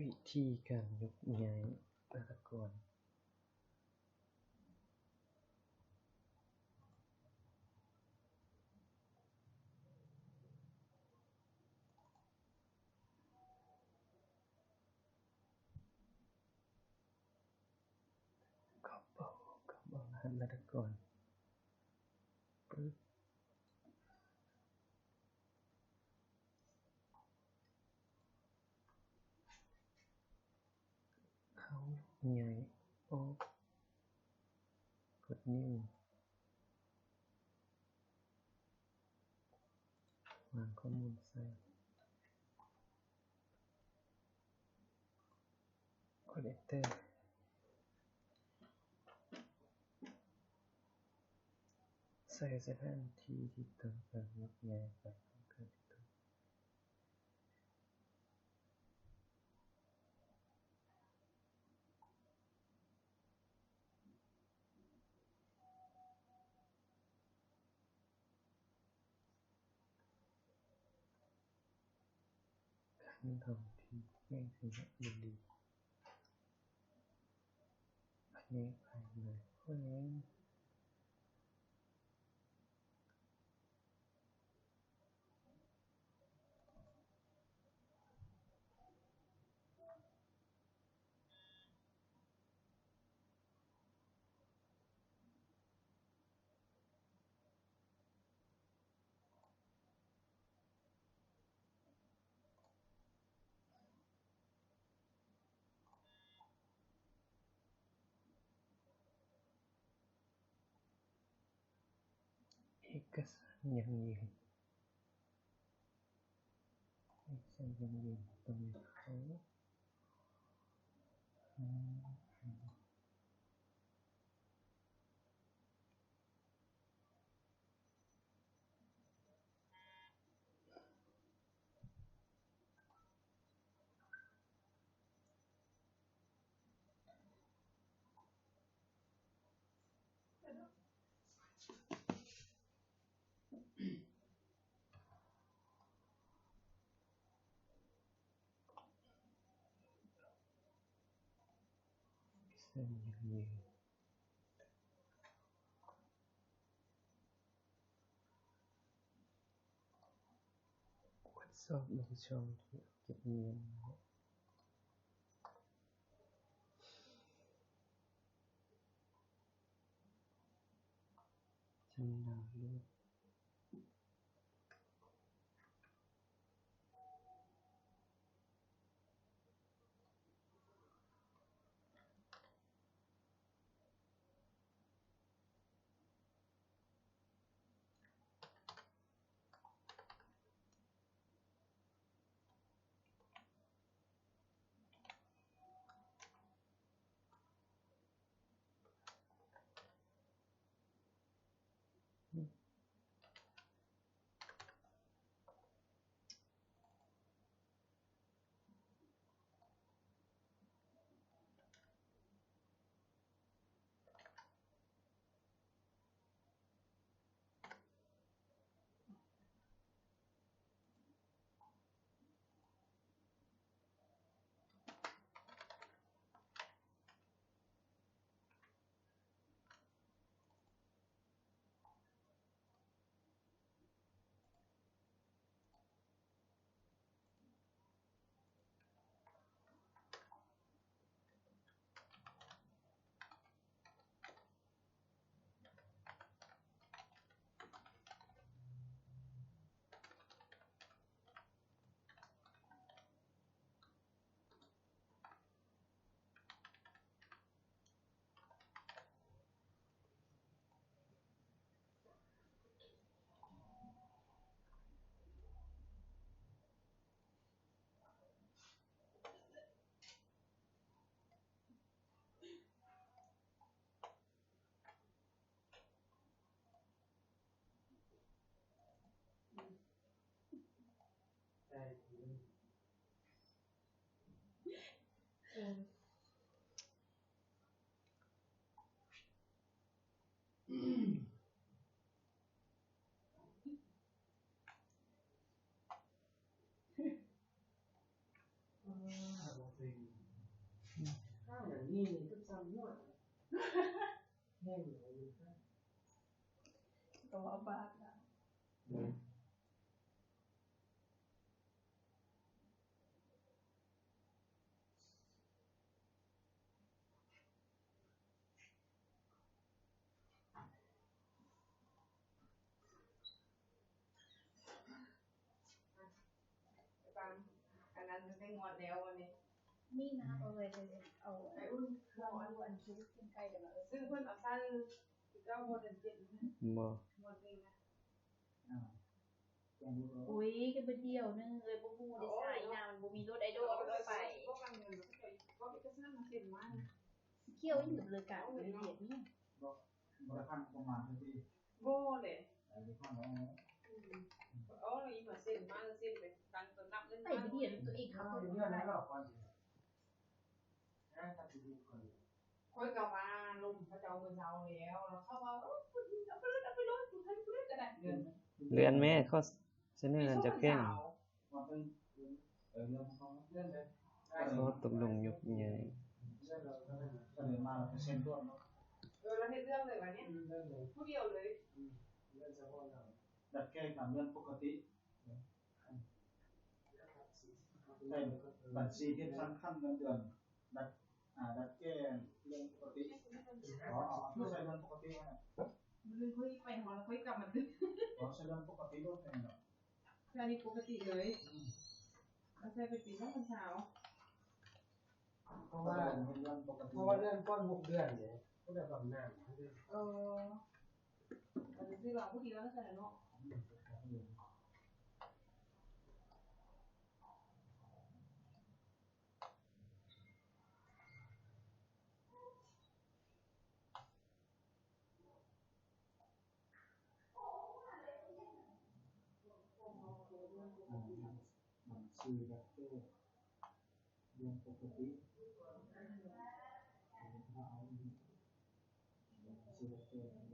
ວິທີການຍົກຍ້າຍລາດຕະກອນ. ກອບເອົາ ກອບເອົາລະຫັດລາດຕະກອນ. ປຶບ. ເຂົ້າ ຍ້າຍ ອອກ ກົດ New ວາງຂໍ້ມູນໃສ່ ກົດ Enter. ໃສ່ສະຖານທີ່ທີ່ຕ້ອງການຍົກຍ້າຍໄປຂອງເຄື່ອງທີ່ຕ້ອງ ຂັ້ນຕອນທີ່ແຂວງໄຊຍະບູລີ ພະແນກພາຍໃນແຂວງ. ເອກະສານຢັ້ງຢືນ ເອກະສານຢັ້ງຢືນ ຕ້ອງໃຫ້ເຂົ້າ. ກວດສອບເບິ່ງຊ່ອງທີ່ເກັບເງິນ. ຈຳດາວເລືອກ. ກໍວ່າບາດລະ. ອັນນັ້ນໄດ້ງວດແລ້ວ ອັນນີ້ມີນະ ເອົາໄວ້ ເອົາ ໄອ້ອຸ່ນ ເອົາອັນ ອັນທີ່ກິນໄກ່ກັນ ຊື້ເພິ່ນເອົາໃສ່ຄືເກົ່າ ງວດເຈັດນະ ບໍ່ ງວດນີ້ນະ. ອ່າ ໂອ້ຍ ກໍບໍ່ດຽວໜຶ່ງເອີຍ ບໍ່ຮູ້ເດ້ ສາຍນາ ມັນບໍ່ມີລົດ ໄອ້ໂດເອົາລົດໄປ ບໍ່ເປັນຫຍັງ ເຂົາເຈົ້າເອົາເອກະສານມາເຊັນມາ ຊິກ່ຽວຫຍັງກັບເລີກການໄປວຽກນີ້ ບໍ່ ບໍ່ໄດ້ຜ່ານປະມານເທື່ອຕິ ບໍ່ເດ້ ໄປຜ່ານແລ້ວ ອືມ ເອົາອີ່ມາເຊັນມາ ເຊັນໄປຕັ້ງຕົວນັບເງິນ ໄປວຽກຕົວເອງ ເອົາເງິນໃຫ້ລາວກ່ອນ ຂ້ອຍກໍວ່າລົມເຂົາເຈົ້າມື້ເຊົ້າແລ້ວ ແລ້ວເຂົາວ່າ ເອີ ເອົາໄປໂລດ ເອົາໄປໂລດ ເອົາໄປໂລດ ເອົາໄປໂລດກໍໄດ້ ເລື່ອນແມ່ ຂໍສະເໜີອັນຈັກແພງ ເອີ ເລື່ອນ ເອີ ເລື່ອນ ເລື່ອນໄປ ຂໍຕົກລົງຍົກໃຫຍ່ ສະເໜີມາແລ້ວກໍເຊັນໂລດເນາະ ເອີ ແລ້ວເຮັດເລື່ອນເລີຍບາດນີ້ ເລື່ອນເລີຍ ຜູ້ດຽວເລີຍ ເລື່ອນສະເພາະເລື່ອນ ດັດແກ້ຕາມເລື່ອນປົກກະຕິ. ໃສ່ບັນຊີທີ່ສຳຄັນເງິນເດືອນ ດັດ ອາ ດັດແກ້ເລື່ອງປົກກະຕິ ອໍ ເອົາໃສ່ເລື່ອງປົກກະຕິ ມື້ອື່ນຂ້ອຍໄປຮອດແລ້ວຂ້ອຍກັບມາຕື່ມ ອໍ ໃສ່ເລື່ອງປົກກະຕິໂລດແມ່ນບໍ່ ໃສ່ນີ້ປົກກະຕິເລີຍ ອືມ ເອົາໃສ່ໄປປີໜ້າພັນຊາວ. ເພາະວ່າ ເພາະວ່າເລື່ອນກ່ອນຫົກເດືອນເດ້ ຜູ້ໃດບຳນານ ເອີ ອັນນີ້ວ່າຜູ້ດຽວນັ້ນແຫຼະເນາະ ບັນຊີດັດແກ້ ເລື່ອງປົກກະຕິ ເອົາ ບັນຊີດັດແກ້